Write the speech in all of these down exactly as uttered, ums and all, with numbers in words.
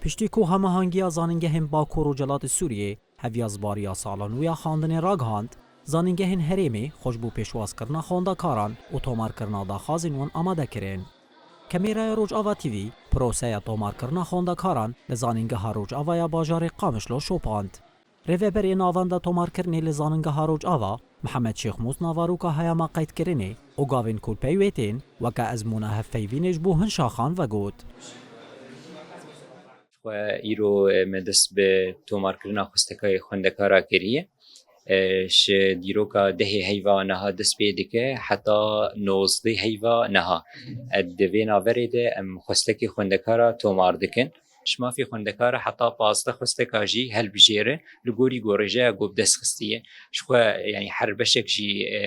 Piştî ku hemahangiya zanîngehên Bakur û Rojhilatê Sûriyê heviya zibariya sala nû ya xwendinê ragihand, zanîngehên herêmê xwe ji bo pêşwazkirina xwendekaran û tomarkirina daxwazên wan amade kirin. Kamêraya Rojava T V proseya tomarkirina xwendekaran li Zanîngeha Rojava ya bajarê Qamişlo şopand. Rêveberê Navenda Tomarkirinê li Zanîngeha Rojava, Mihemed Şêxmûs, navaroka heyama qeydkirinê û gavên ku li pey wê tên, weke ezmûna hevpeyvînê ji bo hin şaxan vegot. Xwe îro, e, me dest bi tomarkirina xwestekayê xwendekara kiriye. E, ji dîroka dehê heyva niha dest pê dike, heta nozdeh heyva niha. E, di vê naverê de em xwestekê xwendekara tomar dikin. Ji mafê xwendekara heta pazdeh xwesteka jî helbijêre li gorî gorêjeya ku bi dest xistiye. Ji xwe, yanî her beşek jî, e,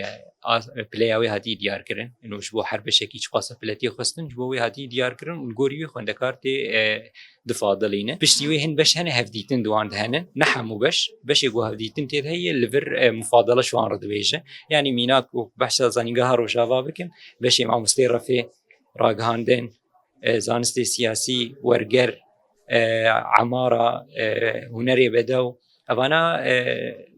a, pileya wê hatiye diyar kirin. Ino ji bo her beşekî çiqasa pile tê xwestin, ji bo wê hatiye diyar kirin û li gorî wê xwendekar tê, e, difadilîne. Piştî wê hin beş hene hevdîtin di wan de hene. Ne hemû beş, beşê ku hevdîtin tê de heye li vir, e, mufadele ji wan re dibêje. Yanî mînak û behsa Zanîngeha Rojava bikim, beşê mamosteyê refê, ragihandin, e, zanistê siyasî, werger, e, emara, e, hunerê bedew. Evana, e,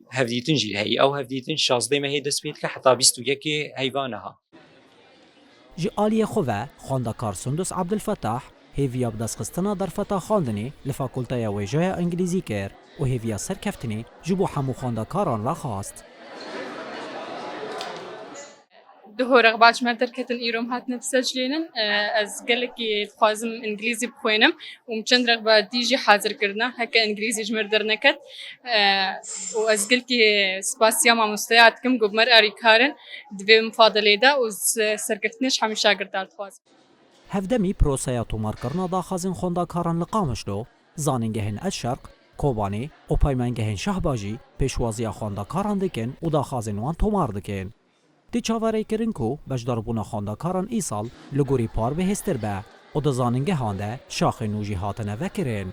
hevdîtin jî heye. Ew hevdîtin şazdeh mehê dest pê dike heta bîst û yekê heyva niha. Ji aliyê xwe ve xwendekar Sundus Abdulfetah hêviya bidestxistina derfeta xwendinê li Fakulteya Wêjeya Îngilîzî kir û hêviya serkeftinê ji bo hemû xwendekaran rexwast. Duh û rexba ji me derketin, îro em hatine biseclênin. E, ez gelekî dixwazim îngilîzî bixwînim û min çend rexba dî jî hazir kirine, heke îngilîzî ji me derneket. E, û ez gelkî spasiya mamosteya dikim ku bi me re alîkar in di vê mifadelê de û s-, serkeftinê ji hemî şagirtan dixwazim. Hevdemî proseya tomarkirina daxwazên xwendekaran li Qamişlo, zanîngehên El Şerq, Kobanê û peymangehên Şehba jî pêşwaziya xwendekaran dikin û daxwazên wan tomar dikin. Tê çaverêkirin ku beşdarbûna xwendekaran îsal li gorî par bihêztir be û di zanîngehan de şaxên nû jî hatine vekirin.